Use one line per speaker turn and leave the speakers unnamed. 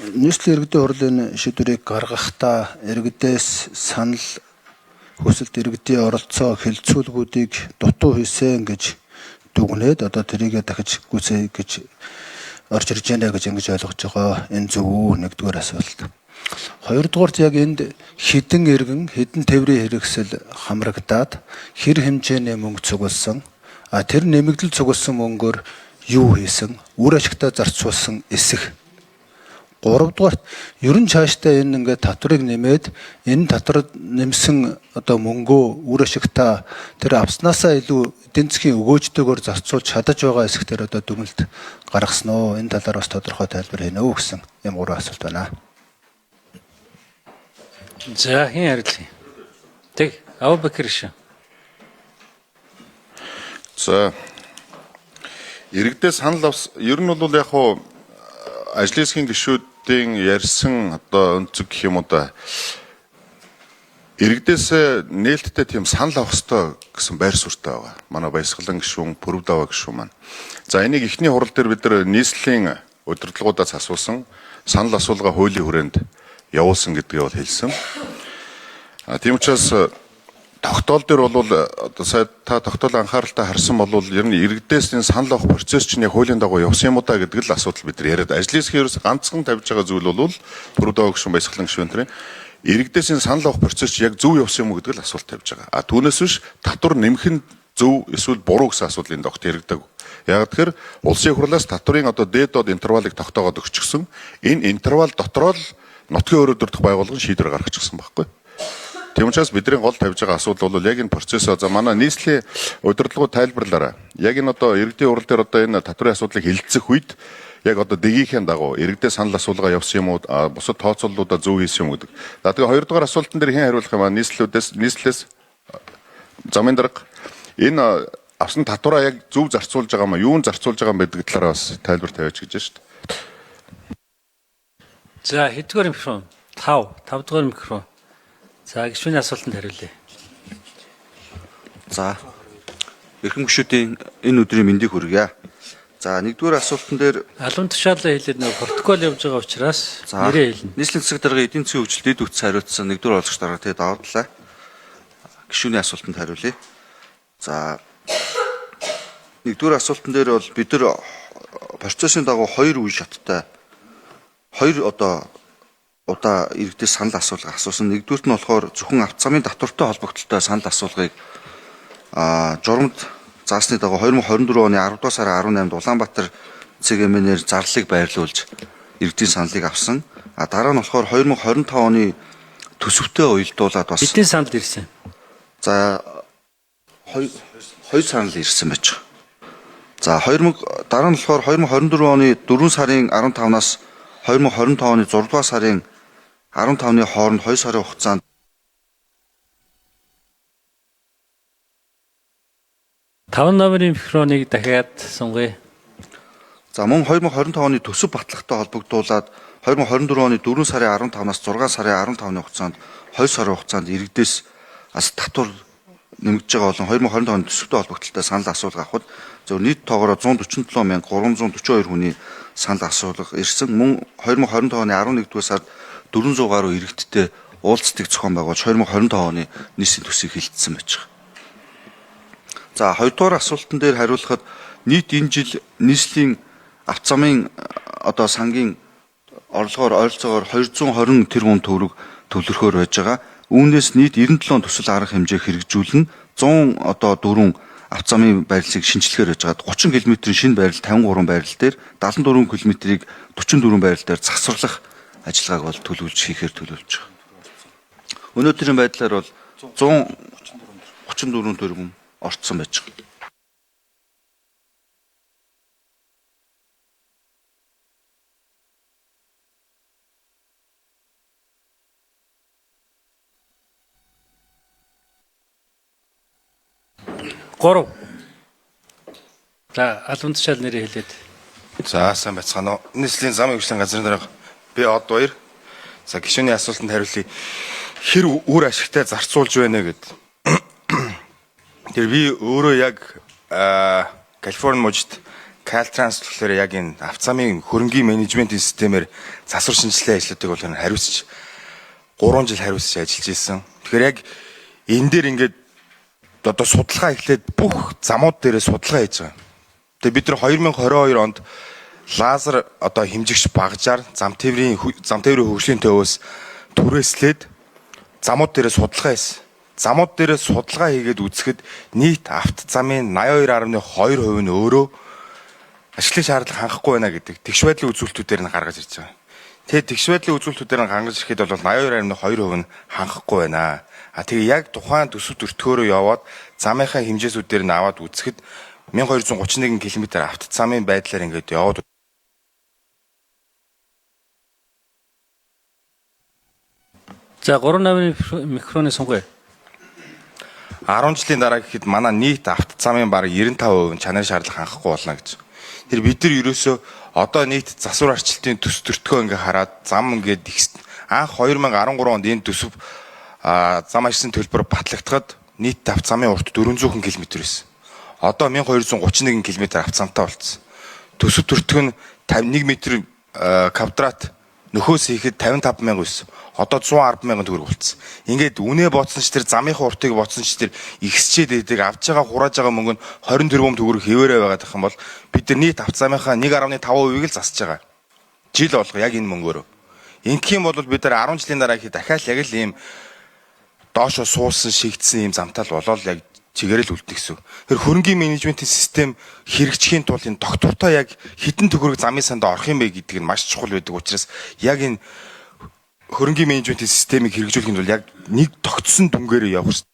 Нийслэлийн иргэдийн хурлын шийдвэрийг гаргахдаа иргэдээс санал хүсэлт, иргэдийн оролцоо, хэлцүүлгүүдийг дутуу хийсэн гэж дүгнээд одоо тэрийгэ дахиж гүйцэе гэж орж ирж байна гэж ингэж ойлгож байгаа. Энэ зөв үү? Нэгдүгээр асуулт. Хоёрдугаарт яг энд хэдэн иргэн, хэдэн тээврийн хэрэгсэл хамрагдаад хэр хэмжээний мөнгө цугласан, а тэр нэмэгдэл цугласан мөнгөөр юу хийсэн, үр ашигтай зарцуулсан эсэх. Гуравдугаарт ер нь цаашдаа энэ ингээд татварыг нэмээд энэ татвар нэмсэн одоо мөнгөө үр ашигтай тэр авснаасаа илүү эдийн засгийн өгөөжтэйгээр зарцуулж чадаж байгаа хэсгээр одоо дүгнэлт гаргасан уу? Энэ талаар бас тодорхой тайлбар хийнэ үү гэсэн юм гурван асуулт байна.
За, хэн хариулах юм? Тэг, Абубакар шин.
За, иргэдээ санал авс ер нь бол яг хуу ажлын хэсгийн гишүүдийн ярьсан одоо өнцөг гэх юм уу да, иргэдээс нээлттэй тийм санал авах ёстой гэсэн байр суурьтай байгаа. Манай Баясгалан гишүүн, Пүрэв Даваа гишүүн маань. За, энийг эхний хурал дээр бид нар нийслэлийн удирдлагуудаас асуусан, санал асуулга хуулийн хүрээнд явуулсан гэдгийг бол хэлсэн. А тийм учраас тогтоол дээр бол одоо сая та тогтоол анхааралтай харсан бол ер нь иргэдээс энэ санал авах процесс чинь яг хуулийн дагуу явсан юм уу да гэдэг л асуудал бид нар яриад. Ажлын хэсгийн ерөөс ганцхан тавьж байгаа зүйл бол Пүрэв Даваа гишүүн, Баясгалан гишүүн тэрийн иргэдээс энэ санал авах процесс чинь яг зөв явсан юм уу гэдэг л асуулт тавьж байгаа. А түүнээс биш татвар нэмэх нь зөв эсвэл буруу гэсэн асуудал энд огт яригдаг. Яг тэгэхээр улсын хурлаас татварын одоо дээд доод интервалыг тогтоогоод өгчихсөн. Энэ интервал дотроо л нутгийн өрөө дөрдөх байгууллага шийдвэр гаргачихсан байхгүй. Тийм учраас бидний гол тавьж байгаа асуудал бол яг энэ процессоо за манай нийслэлийн удирдлагууд тайлбарлаарай. Яг энэ одоо иргэдийн хурал дээр одоо энэ татварын асуудлыг хэлэлцэх үед яг одоо дэгийнхээ дагуу иргэдээ санал асуулга явсан юм уу, бусад тооцооллуудаа зөв хийсэн юм уу гэдэг. За, тэгээ хоёрдугаар асуултан дээр хэн хариулах юм аа? Нийслэлүүдээс, нийслэлээс замын дарга энэ авсан татвараа яг зөв зарцуулж байгаа юм уу, юун зарцуулж байгаа юм гэдэг талаараа бас тайлбар тавиач гэж байна шүү дээ.
За, хэддүгээр микрофон? 5, 5 дугаар микрофон. За, гишүүний асуултанд хариулъя.
За, эрхэм гишүүдийн энэ өдрийн мэндийг хүргье. За, нэгдүгээр асуултан дээр
Албан тушаалаа хэлээд нэг протокол явж байгаа учраас
за
нэрээ хэлнэ.
нийслэлийн засаг даргын эдийн засгийн хөгжилд эд бүтц хариуцсан нэгдүгээр орлогч дарга тэгээд даваадлаа. Гишүүний асуултанд хариулъя. За, нэгдүгээр асуултан дээр бол бид нар процессын дагуу хоёр үе шаттай хоёр одоо удаа иргэдээс санал асуулга асуусан. Нэгдүгüрт нь болохоор зөвхөн авто замын татвартай холбогдлолтой санал асуулгыг журамд заасны дагуу 2024 оны 10 дугаар сарын 18-нд Улаанбаатар ЦГМ-ээр зарлалыг байрлуулж иргэдийн саналыг авсан. А дараа нь болохоор 2025 оны төсөвтэй уялдуулаад бас
Хэдийн санал ирсэн?
За, хоёр санал ирсэн байж байгаа. За, 2000 дараа нь болохоор 2024 оны 4 сарын 15-наас 2025 оны 6 дугаар сарын 15-ны хооронд 2 сарын хугацаанд
5 номерын микрофоныг дахиад сунгая.
За, мөн 2025 оны төсөв батлагтай холбогдуулаад 2024 оны 4 сарын 15-наас 6 сарын 15-ны хугацаанд 2 сарын хугацаанд иргэдээс бас татвар нэмэгдэж байгаа болон 2025 оны төсөвтэй холбогдлолтой санал асуулга авахд зөв нийт тоогоороо 147,342 хүний санал асуулга ирсэн. Мөн 2025 оны 11-р сард 400 гаруй иргэдтэй уулзалтыг зохион байгуулж 2025 оны нийсийн төсвийг хилдсэн байж байгаа. За, хоёрдугаар асуултан дээр хариулахад нийт энэ жил нийслэлийн авто замын одоо сангийн орлогоор ойролцоогоор 220 тэрбум төгрөг төвлөрөхөөр байж байгаа. Үүнээс нийт 97 төсөл арга хэмжээ хэрэгжүүлнэ. 100 одоо дөрвөн авто замын байрлалыг шинчлэхээр байж байгаа. 30 км-ийн шинэ байрлал 53 байрлал дээр, 74 км-ийг 44 байрлал дээр засварлах ажиллагааг бол төлөвлөж хийхээр төлөвлөж байгаа. Өнөөдрийн байдлаар бол 134 тэрбум орцсон байж байгаа.
Гурав. За, албан тушаал нэрээ хэлээд.
За, сайн байцгаана уу. Нийслэлийн замын хөгжлийн газрын дарга би од баяр. За, гишүүний асуултанд хариулъя. Хэр үр ашигтай зарцуулж байна гэд. Тэр би өөрөө яг Калифорни мужид Caltrans болохоор яг энэ авцаамын хөрөнгийн менежментийн системээр засвар шинжилгээ ажлуудыг бол хариуцж 3 жил хариуцж ажиллаж исэн. Тэгэхээр яг энэ дээр ингээд одоо судалгаа эхлээд бүх замууд дээрээ судалгаа хийж байгаа. Тэгээ бид нар 2022 онд лазер одоо хэмжигч багжаар зам тээврийн хөгжлийн төвөөс түрээслээд замууд дээрээ судалгаа хийсэн. Замууд дээрээ судалгаа хийгээд үзэхэд нийт авто замын 82.2% нь өөрөө ашиглах шаардлага хангахгүй байна гэдэг тэгш байдлын үзүүлэлтүүдээр нь гаргаж ирж байгаа. Тэгээд тэгш байдлын үзүүлэлтүүдээр нь гаргаж ирэхэд бол 82.2% нь хангахгүй байна. А тэгээ яг тухайн төсөв өртгөөрөө яваад замынхаа хэмжээсүүдээр нь аваад үзэхэд 1231 км авто замын байдлаар ингээд яваад
За 3 номерын микрофоныг сонгоё.
10 жилийн дараа гэхэд манай нийт авто замын бараг 95% нь чанарын шаардлага хангахгүй болно гэж. Тэр бид нар ерөөсөө одоо нийт засвар арчилтын төс төртгөө ингээ хараад зам ингээд анх 2013 онд энэ төсөв зам ажилласан төлбөр батлагдахад нийт авто замын урт 400 км байсан. Одоо 1231 км авто замтай болцсон. Төсөв төртг нь 51 м квадрат нөхөөс хийхэд 55 мянга байсан. Одоо 110 мянган төгрөг болцсон. Ингээд үнэ бодсон ч тэр замынхаа уртыг бодсон ч тэр ихсчээд байдаг, авч байгаа хурааж байгаа мөнгө нь 20 тэрбум төгрөг хэвээрээ байгаад байх юм бол бид нар нийт авто замынхаа 1.5%-ийг л засаж байгаа. Жил болго яг энэ мөнгөөрөө. Ингэх юм бол бид нар 10 жилийн дараа ихэд дахиад яг л ийм доошо суусан шигдсэн ийм замтал болоод яг чигээрэл үлдэх гэсэн. Тэр хөрөнгийн менежментийн систем хэрэгжихийн тулд энэ доктортой яг хэдэн төгрөг замын санд орох юм бэ гэдэг нь маш чухал байдаг учраас яг энэ хөрөнгийн менежментийн системийг хэрэгжүүлэхийн тулд яг нэг тогтсон дүнгээр явах хэрэгтэй.